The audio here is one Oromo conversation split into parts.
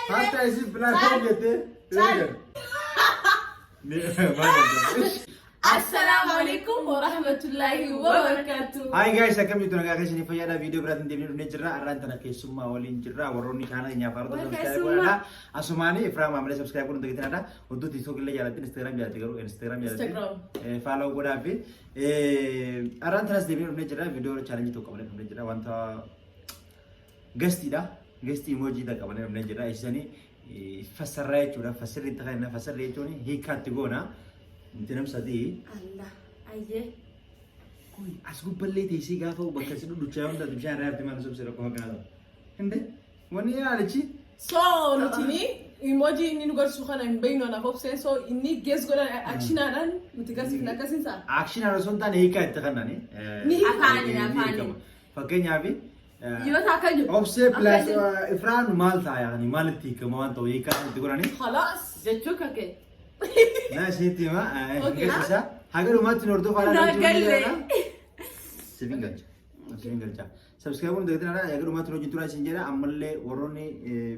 Hatta isin platform jettee. Caal. Maal jedhama? Assalaamu alaikum wa rahmatullahi wa barakatuh. Hi guys, akkam jirtu? Nagaa keessanii, fayyaadha? Viidiyoo biraatiin deemnee dhufnee jirra. Har'aan tana keessummaa waliin jirra. Warroonni chaanala keenyaaf haarota Warra subscribe keessummaa. godhadha. Asumaanii Ifraa maamilee subscribe godhuun dagatinadha. Odduu TikTok illee jaalatti, Instagram jaalatti garuu Instagram jaalatti. Instagram. Follow godhaa fi har'aan tanas deemnee dhufnee jirra. Viidiyoo challenge tokko qabannee dhufnee jirra. Wanta guestiidha. Guestii emoji takka qabannee dhufnee jirra. Isanii fassarraa jechuudha. Fassirri itti kenna. Fassirri jechuun hiikkaatti goona. Nuti nam sadii. Allah. Ayyee. Kun as gubballee teessee gaafa bakka si dhudhuchaa hunda bishaan irraa yaabte maal sobse rakkoo akkanaa ta'u. Hinde wanni yaalichi. So nuti ni emoji inni nu garsiisu kana hin beeknu, anaaf obseen, so inni guess godhan actionaadhaan nuti garsiifna, akkasiin saa. Actionaan osoo hin taane hiikkaa itti kennani. Ni Afaaniin, afaaniin. Fakkeenyaaf Yoo ta'u akka jiru. Obsee plus Ifraan maal ta'a, yaani maalitti hiikama waan ta'u hiikkaa itti godhani. Khalaas. Jechuu kakee. Na isinitti hima. Okay. Geessisa. Haga dhumaatti nu hordofaa. Naa galle. Sifin galcha. Sifin galcha. Subscribe godhuun dagatinadha. Haga dhumaatti nu wajjin turaa isin jedha. Ammallee warroonni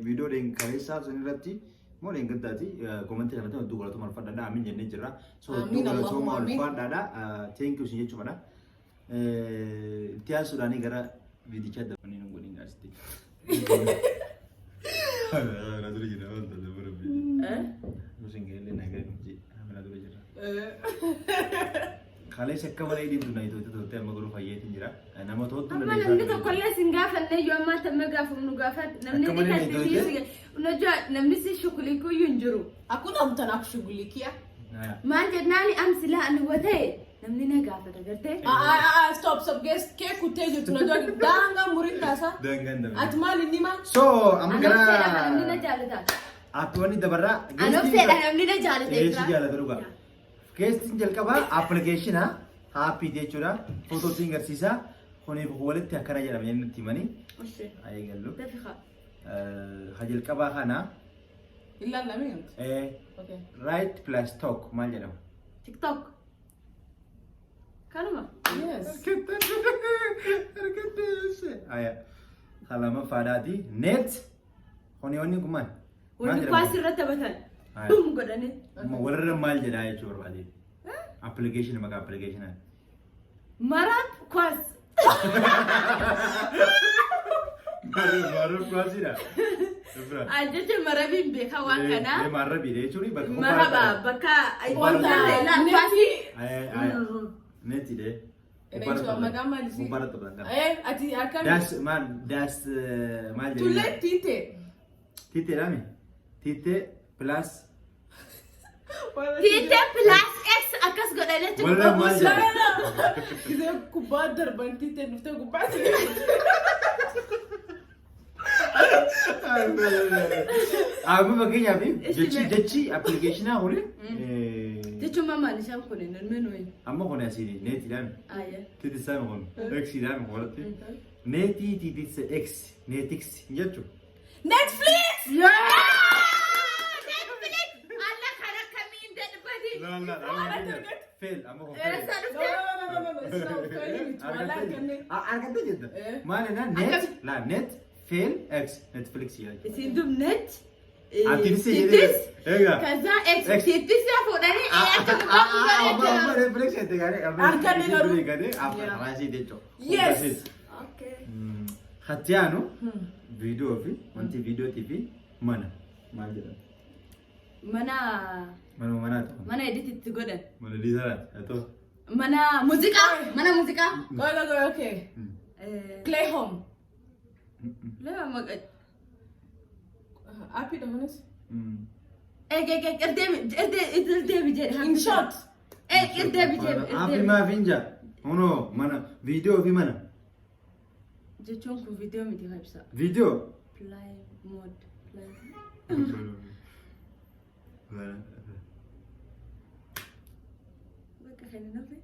viidiyoo dheenkaleessaa sun irratti moo dheengaddaati commentii kanatti hedduu galatoomaa, ulfaadhaadha. Amiin jennee jirra. So hedduu Amiin, galatoomaa, Allahumma amiin. ulfaadhaadha. Thank you isin jechuudha. Itti aansuudhaan gara viidichaa dabalanii nu godhin gaasitti. Na dura jira wanta dabara Eh? Musin galee na galee nuti na dura jira. Kaleessa akka malee dhiibdu na itoo turte, amma garuu fayyeetiin jira. Nama to'attu Amma namni tokkollee sin gaafanne yoo ammaa tamma gaafamu nu gaafadhu. Namni Akka malee ni na kan itoo Unajua namni si shukulikuu iyyuu hin jiru. Hakuna mtu anakushughulikia. Maal jennaani am silaa ani wata'e namni na gaafata gartee. Ah, ah, ah, stop, stop. Guess kee kuttee jirtu, unajua daangaa murin taasa. Daangaan dabala. Ati maal inni maal? So amma Ani gara obseedha namni na jaalata. Aappiiwwan dabarraa. Ani obseedha namni na jaalata. Eessi jaalata dhugaa. Guestiin jalqabaa appilikeeshina aappii jechuudha. Footootiin agarsiisa. Kuniif walitti akkana jedhama inni itti himanii. Oshee. Eegallu. Dafiqa. Ha jalqabaa kana Ilaallamee nuti. Okay. Right plus talk maal jedhama? TikTok. Kanuma. Yes. Aya. Ha lamaffaadhaati. Net. Kuni wanni kun maal? Maal Wanni jedhama? kwaasii irratti taphatan. Aya. Bum godhanii. Walirra maal jedhaa jechuu barbaade? Appilikeeshina, maqaa appilikeeshinaa. Maraab kwaas. Marab kwaasiidha. Jecha marabiin beekaa waan kanaa. Marrabiidha jechuun bakka Maraba bakka Wanta kwaasii. Netii. Netiidha. Jechuun maqaan maal isii? Gubbaarra taphatan. Eh, ati akkam? Daas maal, daas maal jedhama? Tullee tiite. Tiiteedhaami? Tiitee plus Tiite plus X akkas godhanii achi Walirra maal gubbaa jedhama? Gisee kubbaa darban tiite dhuftee gubbaa. Amma fakkeenyaaf jechi appilikeeshinaa kuni Jechuun maal isaan kun hin nuyi. Amma kun asiin neetiidhaan Ayya. tiitisaan kun eksiidhaan walitti neetii tiitisa x neetix jechuun. Netflix! Netflix! Alla kan akkamiin dadhabati. Fail, amma kun fail. Eessa No, dhufte? no, no, no, no, no, it's not fail. Wallahi kenne. Argattee jirta. Eh. Maal jennaan net la net fail x Netflix jechuudha. Isin dub net. Atiitis Tiitis. Egaa. ከዛ X X. tiitis fuudhanii achi gubbaa Amma amma Netflix jette gaarii. Arganne garuu. Gaarii afaan raasii jechuudha. Yes. Okay. Hattiyaanu viidiyoo fi wanti viidiyootii fi mana maal jedhama? Mana Mana manaati. Mana edit itti godhan. Mana liizaraati. Haa ta'u. Mana muuziqaa. Mana muuziqaa. Go, go, go, okay. Play home. Lama maqa. Appii dha kunis. Eeg eeg eeg irdeemi irdeemi jedhe. In short. Eeg irdeemi jedhe. Aappii maaf hin jaa? Kunoo mana viidiyoo fi mana. Jechuun kun viidiyoo miti haa ibsa. Viidiyoo. Play mode. Play. Bakka kana nafe.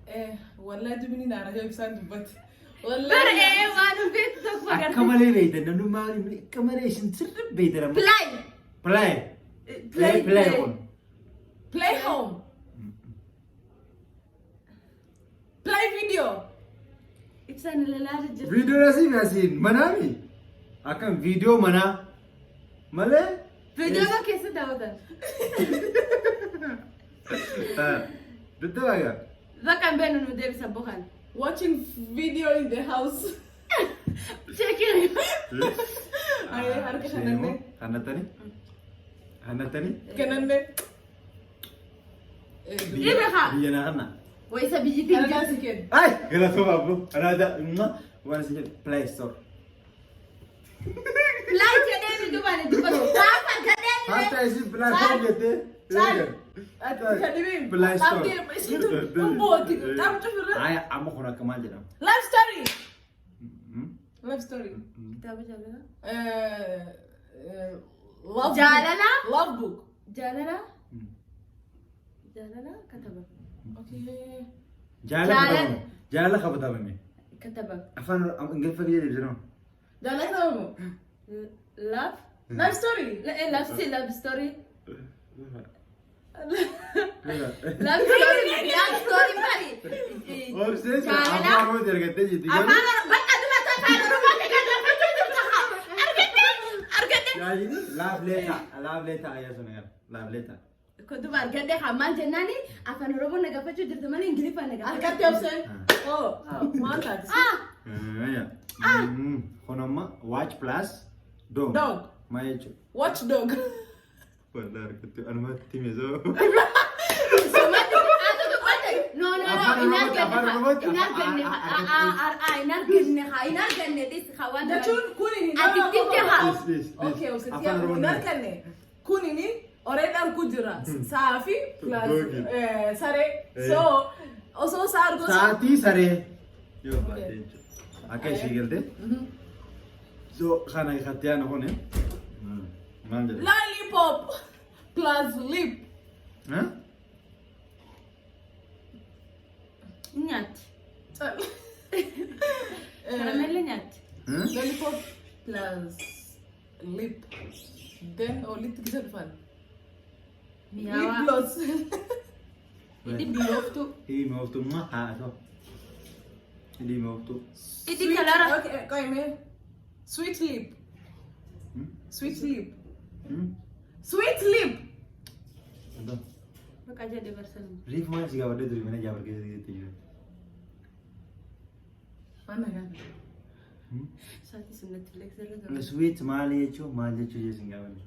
Eh, wallahi dubni na rahee ibsaan dubbatti. Bara Wallahi. ee waan beektu tokko Akka agartee. malee beeytan, namni maali akka malee isin sirri beeytan amma. Play. Play. Play. Play kun. Play home. Play video. Ibsaan ilaalaa jirti. Viidiyoon asii fi asiin manaami. Akkam viidiyoo manaa malee. Viidiyoo keessa daawwatan. Daddabaa gaa. Bakka hin beeknu nu deebisa bokan. Watching video in the house. Cheekiin. Ay, harka kananne. Kannattanii? Kannattanii? Kananne. Dhibe haa. Biyya naa kanna. Wayisa biyyittiin Kananaa jirti. si kenna. Ay! Galatooma abbo. Anaada waan isin jedhu Play Store. Play jedhee mi duubaan dubbatu. Gaafa jedhee mi. Hatta isin Play Store jettee. Caal. Ati kan dhibeen. Play Store. Qabdee isiitu humbooti. Qabdu firra. Ay, amma kun akka maal jedhama? Love story. Love story. Kitaaba jaalala. Love Jaalala? book. Love book. Jaalala. Jaalala katabame. Okay. Jaalala katabame. Jaalala katabame. Katabame. Afaan Ingiliffaa kiyya deebisee Jaalala katabame. Love. Love story. Love si love story. Love story. Love story maali? Obsee Jaalala. afaan Oromoo argattee jirti. Afaan Oromoo bakka dubata afaan Oromoo gaggafachuu jirta haa. Argatte argatte. Jaalini love letter love letter ayyaa sun agarra love letter. Kutuba argadhe haa maal jennaani afaan Oromoo nagaafachuu jirta malee Ingiliffaan nagaafachuu. Argatte obseen. Oh, maal taate? Ah! Kun amma watch plus dog. Dog. Maal jechuudha? Watch dog. Wallah argatte anumatti hime soo. Somatti atu dubbate. No no no Afaan hin Oromootti, afaan arganne Oromootti, hin arganne haa hin arganne haa hin arganne dhis haa waan Jechuun kunini. Ati titte haa. This, this, this. Okay, obseen. Afaan Oromoo Hin arganne. Kunini oreedhaan arguu jira. Sa'aa fi plus Dogi. Saree. So osoo sa'a arguu. Sa'aatii saree. Yoo baate jechuudha. Akka ishii galte. So kana ikatti aanu kuni. Maal jedhama? Lollipop plus lip. Huh? Nyaatti. Karameellee nyaatti. Huh? Lollipop plus lip. Then olitti gisa dhufan. Lip Mi'aawaa. gloss. Hidhi mi'ooftuu. Hidhii mi'ooftuu haa ta'u. Hidhii mi'ooftuu. Hidhi kalara. Okay, qoy mee. Sweet lip. Sweet lip. Sweet lip. Bakka jedhe barsan. Riif maal si gaafadhee ture mana jaafar keessa jettee jiru. Waan nagaa. Sa'aatii sun Netflix irra ture. Sweet maali jechuun maal jechuu jee sin gaafanne.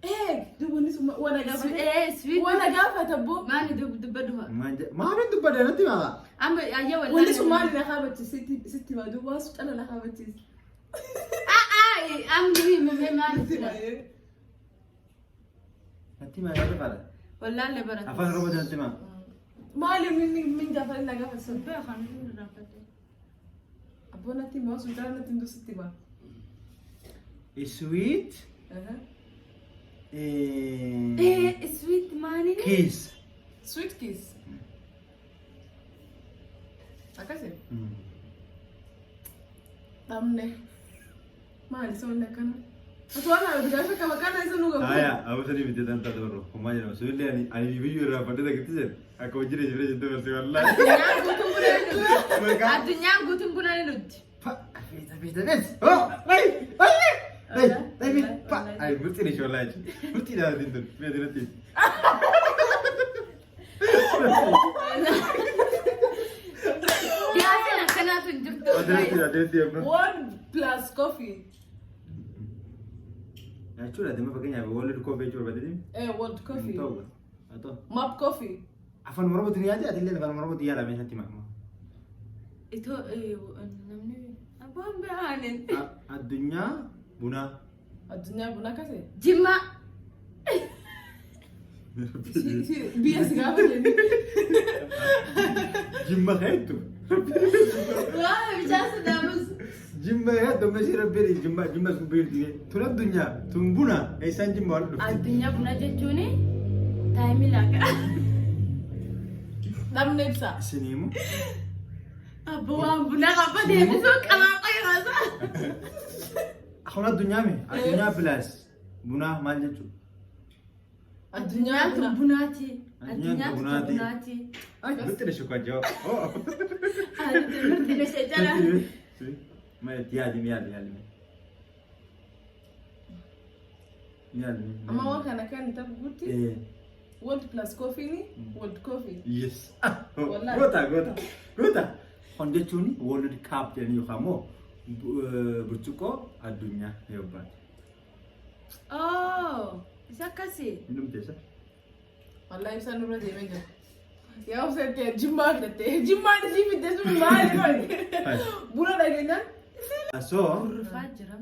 Eh, dubbonni sun waan gaafate. Eh, sweet. Waan gaafata boo. Maali dubbadhu haa. Maaliin dubbadhe natti maa? Amma ayyaa wallaan. Wanni sun maali na kaabachiis sitti hima duwwaa sun cala na kaabachiis. Ah ah amma himame maali Sitti sila. hima. Natti maa yaada faadha. Wallaalle barata. Afaan Oromoo natti maa? Maali inni min gaafate na gaafate sun. Beekan inni irraanfadhe. Abboo natti hima sun cala natti hindu sitti hima. Sweet. Eh, sweet maali? Kiss. Sweet kiss. Akkasi. Dhabne. Maali soonni akkana? Ati waan haadha gaafa kama kana isa nu gabu. Haya, abusanii miti tan taate barro. Homaa jedhama. Sunillee ani ani biyyuu irraa fadhee takkatti jedhe. Akka hojii reeji bira jirtu barsi wallaahi. Addunyaan guutuun buna ni dhugdi. Addunyaan guutuun buna ni dhugdi. Pa, feeta feeta feet. Oh, ay, ay, ay, ay, pa. Ay, murtiin ishee wallaahi. Murtiin dhaabatiin tun. Meetii natti. Gaafiin akkanaatu hin jirtu. Adeemti adeemti amma. One plus coffee. Jechuudha deema fakkeenyaaf world coffee jechuu barbaadee. Eh, world coffee. Ta'u. Haa ta'u. Map coffee. Afaan Oromootiin yaade ati illee afaan Oromootiin yaada meeshaatti hima. Itoo namni abbaan behaanin. Addunyaa bunaa. Addunyaa buna akkasi. Jimma. Biyya si gaafa jenni. Jimma hedduu. Waa bishaan sidaamus. Jimma hedduu meeshii rabbiin jimma jimma sun beekti. Tun addunyaa tun buna eessaan jimma wal dhufti. Addunyaa buna jechuun taayimii laaqa. Dhabne ibsa. Isiniimu. Abbo waan buna qaba deebisuu qabaa qoyrosa. Kun addunyaa mi? Addunyaa plus bunaa maal jechuudha? Addunyaan Addunyaan tun bunaati. Addunyaan Addunyaan tun bunaati. bunaati. Mirti na shukaa jawaab. Oh. Mirti na shajara. Maal yaadi yaadi yaadi. Yaadi. Amma waan kana kan taphuutti world plus coffee ni world coffee. Yes. Wallahi. Goota goota goota. Kun jechuun World Cup jedhanii yookaan immoo burcuqqoo addunyaa yobbaati. Oh, isa akkasii. Inni dhumte isa? Wallahi ibsaan nurra deemee jira. Yaa obseettee jimmaa fidattee jimmaan isii fidde sun maali maali? Buna dhageenyaan. So Rufaa jira.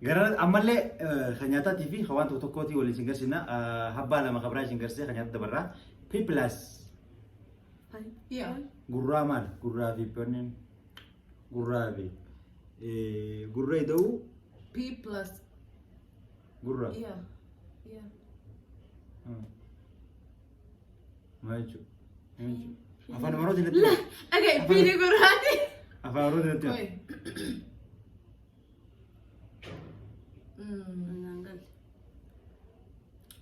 gara ammallee kan nyaataatii fi waan tokko tokkootii waliin isin garsiisna. Habbaa lama kabraa isin garsee kan nyaata dabarraa. P plus Yaa. Gurraa maal? Gurraa fi panneen gurraa fi gurra ida'uu P plus gurra. yaa. Yaa. Maal jechuudha? Maal jechuudha? Afaan Oromootiin natti hima. Dhaga'i fiini gurraati. Afaan Oromootiin natti hima. Oi.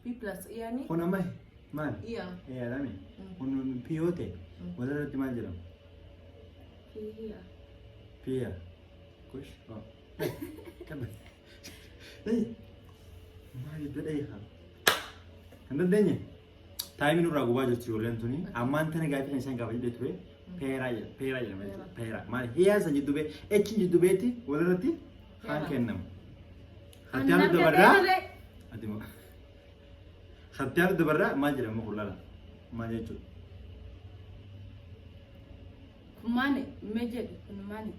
P plus yaani Kun amma maal? yaa. Yaadame. Kun P yoo ta'e walirratti maal jedhama? Fiiyaa. Piya. Kush. Oh. Qabe. Hey. Maal itti dhayi haa? Hin dandeenye. Taayimii nurraa gubaa jirti ijoolleen tuni. Ammaan tana gaaffii kan isaan gaafachuu ture. Peeraa jedha. Peeraa jedhama jechuudha. Peeraa. Maal hiyaan san jidduu bee echiin jidduu beetti walirratti haan kennamu. Hattiyaan dabarraa. Ati moo. Hattiyaan dabarraa maal jedhama kun lala? Maal jechuudha? Kun maali? Mee jedhi kun maali?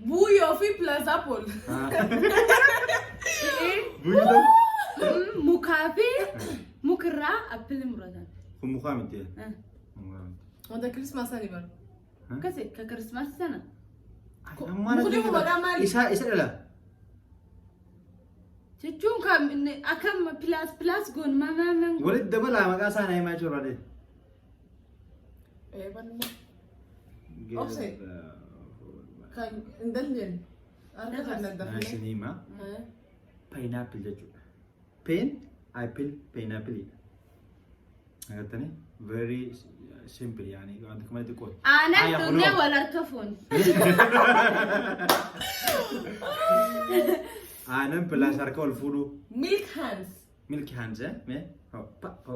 Buuyyoo fi plus apple. Buyyuu ta'u? Mukaa fi mukarraa appilii muratan. Kun mukaa miti. Mukaa miti. Wanta Christmas ani bara. Akkasi ka Kirismaasii sana. Mukni kun maqaa maali? Isa dhala. Jechuun kan inni akkam plus plus goon maal maal maal. Walitti dabalaa maqaa isaa naa himaa jechuudha barbaade. Eh banna. Obse. Kan hin dandeenye. Harka kan daddafne. Isin himaa. Pineapple jechuudha. Pen, apple, pineapple. Agartanii? Very simple yaani wanta kamala xiqqoo. Aannan Aya, dhugnee kunoo. wal harka fuun. Aannan plus harka wal fuudhuu. Milk hands. Milk hands eh? Mee? Ho, pa, ho.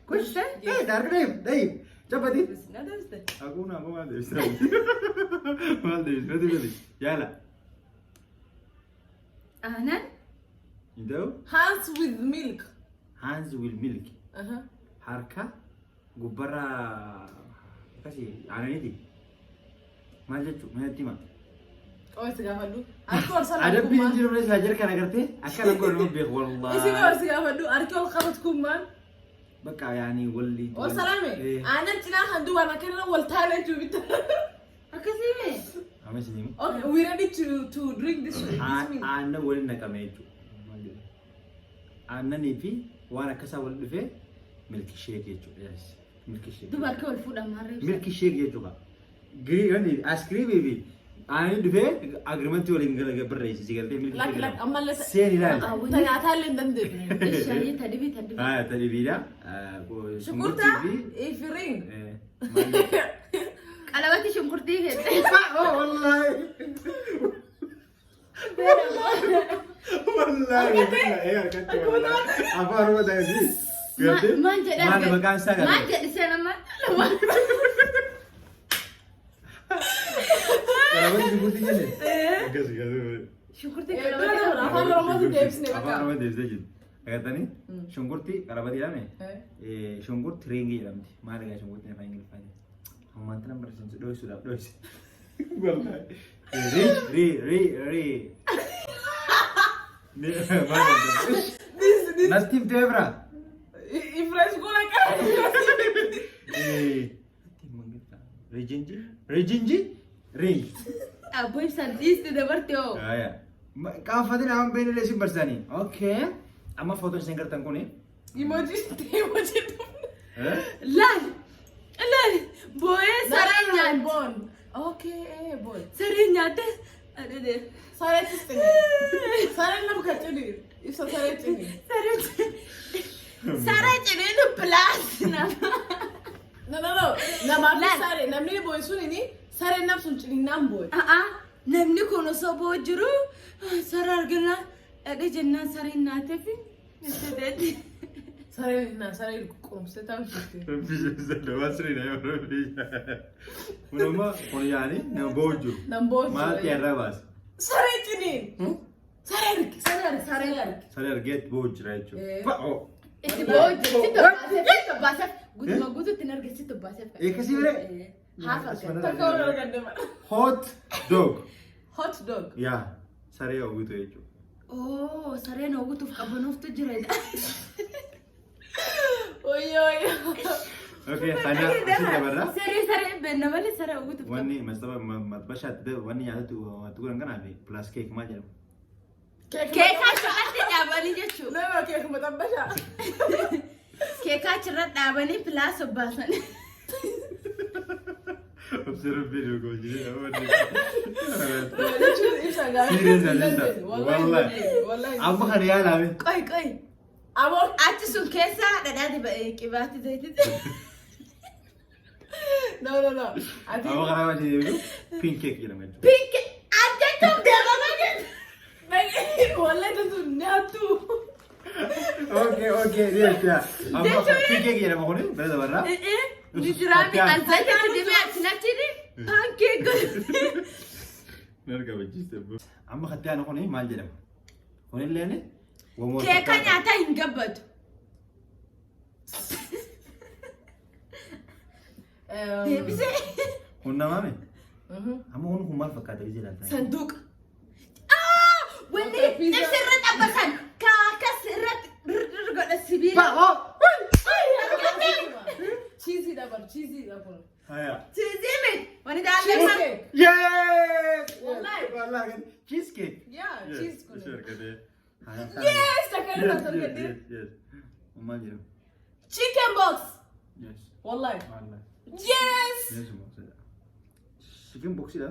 Kush. Eh, darga dheef, dheef. Cabati. Na deebiste. Akkuma ammoo maal deebiste? Maal deebiste? Natti fili. Yaala. Aannan Hin ta'u? Hands with milk. Hands with milk. Aha. Harka gubbarraa akkasii aananiiti. Maal jechuu? Mee natti hima. Qo'ee si gaafadhu. Harki ol sana Adabbiin hin kummaan. jiru malee silaa jara kana agartee akka nan godhu nama beeku wallaahi. Isin ol si gaafadhu. Harki ol qabatu kummaan. Bakka yaani walli. Ol salaame. Aannan cinaa kan duwwaan akka wal taane jechuu bitta. Akkasii mee? Amma isin himu. Okay, we ready to drink this this milk. Aannan waliin naqame jechuudha. Maal jedhu? Aannanii fi waan akkasaa wal dhufee milk shake jechuudha. Yes. Milk shake. Duba harka wal fuudhan maarree. Milk shake jechuudha. Giriin ice fi aananii dhufee agreement waliin barreessi si galtee milk Lakki shake. lakki ammallee. Seen ilaali. Ta nyaataallee hin dandeenye. Shaayii ta dibii ta dibii. Haa ta dhibiidha. Shunkurtaa fi ring. Qalabatti shunkurtii keessa. Oh wallahi. Wallahi. Eh harkatti wallahi. Afaan Oromoo ta'e. Maal jedhe? Maal maqaan isaa Maal galtee? jedhe seen amma? Qalabatti shunkurtii jenne? Akkas akkas. Shunkurtii Eh, qalabatti. bira Afaan Oromootiin deebisne bakka. Afaan Oromoo deebisee jiru. Agartanii? Shunkurtii qalabatti jedhame? Shunkurtii ring jedhamti. Maal egaa shunkurtiin afaan Ingiliffaatiin? Ammaan tana barreessan dho'isuudhaaf dho'ise. Wallahi. Ri ri ri ri. Maal jedhamu? This this Natti himtee bira. Ifresh gola qaba. Rijinji? Rijinji? Ring. Abboo ibsaan dhiiste dabarte hoo. Aya. Qaanfatiin amma beellee isin barsiisanii. Okay. Amma footoon isin gartan kuni. Emoji emoji. Laal! Laal! Boo'ee saree nyaatte. Bon. Okay, bon. Saree nyaatte. Adede. Saree cini. Sareen nama kan cini. Ibsa saree cini. Saree. Saree ciniinu plus nama. No, no, no. Namaaf Laal. Saree namni boo'e sun inni sareen nam sun ciniinnaan boo'e. A'a, namni kun osoo boo'u jiru saree argina dhadhee jennaan sareen naateef itti Sareen na sareen qomsee ta'u jirti. Kun amma kun yaani nama boo'u jiru. Nam boo'u jiru. Maal xiyyaarraa baase? Saree ciniin. Saree argi, saree argi, saree argi. Saree argeet boo'u jira jechuudha. Eh. Ba'oo. Itti boo'u jiru. Sitti obbaaseef, sitti obbaaseef. Guutuma guutuutti hin arge sitti obbaaseef. Eekkasii biree? Haaf argate. Takka wal arganne mala. Hot dog. Hot dog. Yaa, saree hawwitu jechuudha. Oo, sareen hawwituuf qabbanuuftu jira. Wayyoo wayyoo. Okay, kana asitti dabarra. Saree saree beekna malee saree hawwituuf. Wanni matbashaatti wanni nyaatatti wanti godhan kanaa fi plus cake maal jedhama? Keekaa achirratti dhaabanii jechuudha. No, no, keekuma maxabbashaa. Keekaa achirra dhaabanii plus obbaasanii. Observe video ko jira. Jechuun ibsa gaarii. Serious alisa. Wallahi. Wallahi. Amma kana yaalame. Qoy qoy. Aboo. Achi sun keessa dhadhaati ba'ee qibaati zayititti. No, no, no. Ati. Amma kana waan jedhu pink cake jedhama jechuudha. Pink ajjechuuf deemamaa jirti. Wallahi tun nyaattu. Okay, yes, yeah. Amma pink cake jedhama kuni bira dabarra. Ni jiraami alzayititti dibee achi nachini pancake godhe. Narga wajjiste. Amma katti aanu kuni maal jedhama? Kunilleen wamoo. Keeka nyaataa hin gabbatu. Deebisee. Kun namaame? Amma kun maal fakkaata gisee ilaaltan? Sanduuqa. Wanni xibsi irra xabbasan kaakas irratti dirdir godha sibiila. Cheesy dha bar, cheesy dha kun. Haya. Cheesy miti. Wanni daallee Cheesecake. Yes! Wallahi. Wallahi. Cheesecake. Yeah, cheese kun. Sure, gade. Yes, takka irra Yes, targadhe. yes. Maal jedhama? Chicken box. Yes. Wallahi. Wallahi. Yes. Yes, chicken box dha.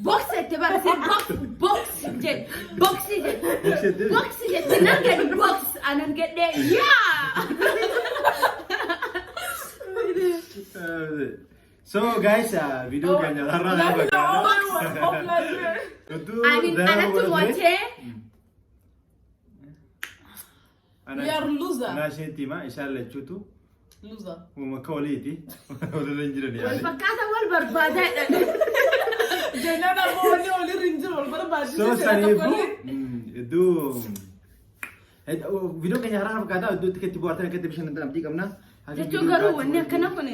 Box jette bara si box box jedhe box jedhe. Box jette? Box jette nan gadi box anan gadhee yaa. So guys, video keenya har'a na bakka. Ani anatu mo'atee. We are loser. Ana isheetti hima isaan lachuutu Loser. uuma akka waliiti. Walirra hin jiran Wal yaani. fakkaata wal barbaadaadha. Jennaan ammoo wanni olirra hin jiru wal barbaachise. So saniifuu iddoo viidiyoo keenya har'a fakkaata iddoo itti bohaartan akkatti bashannantan abdii qabna. Jechuun garuu wanni akkana kun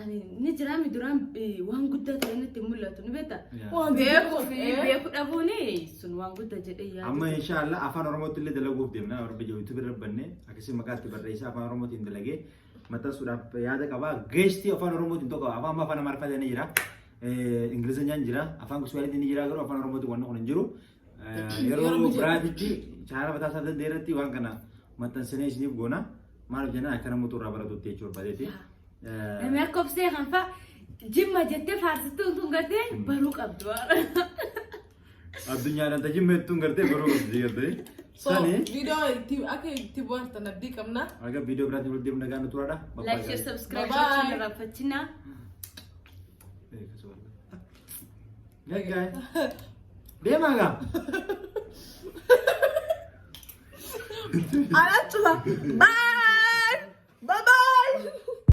ani ni jiraami duraan waan guddaa ta'e natti hin mul'atu ni beektaa? Beekuu fi beekuu dhabuun sun waan guddaa jedhee yaadu. Amma inshaallah afaan Oromootti illee dalaguuf deemna. Rabbi YouTube irra bannee akkasii maqaa itti barreessaa afaan Oromootiin dalagee maxxansuudhaaf yaada qaba. Geestii afaan Oromootiin tokko afaan afaan Amaariffaatiin ni jira. Ingilizanyaan jira. Afaan Kiswaahiliitiin ni jira garuu afaan Oromootiin waan kun hin jiru. Yeroo biraatitti chaanala mataa isaa danda'e irratti waan kana maxxansinee isiniif goona. Maaliif jennaan akka namoota irraa baratutti jechuu barbaadeeti. Namni akka obsee kan fa'a jimma jettee faarsituun tun gartee baruu qabdu. Addunyaadhaan tajimmeettuun gartee baruu qabdi gartee. So, Sani viidiyoo itti akka itti bohaartan abdii qabna. aga viidiyoo biraatiin walitti deemna nagaan nu turaadha. Like, share, subscribe Bye-bye. gochuun irraanfachinaa. Gaggaa'e. Deemaa gaa. Anachuma. Bye. Bye bye.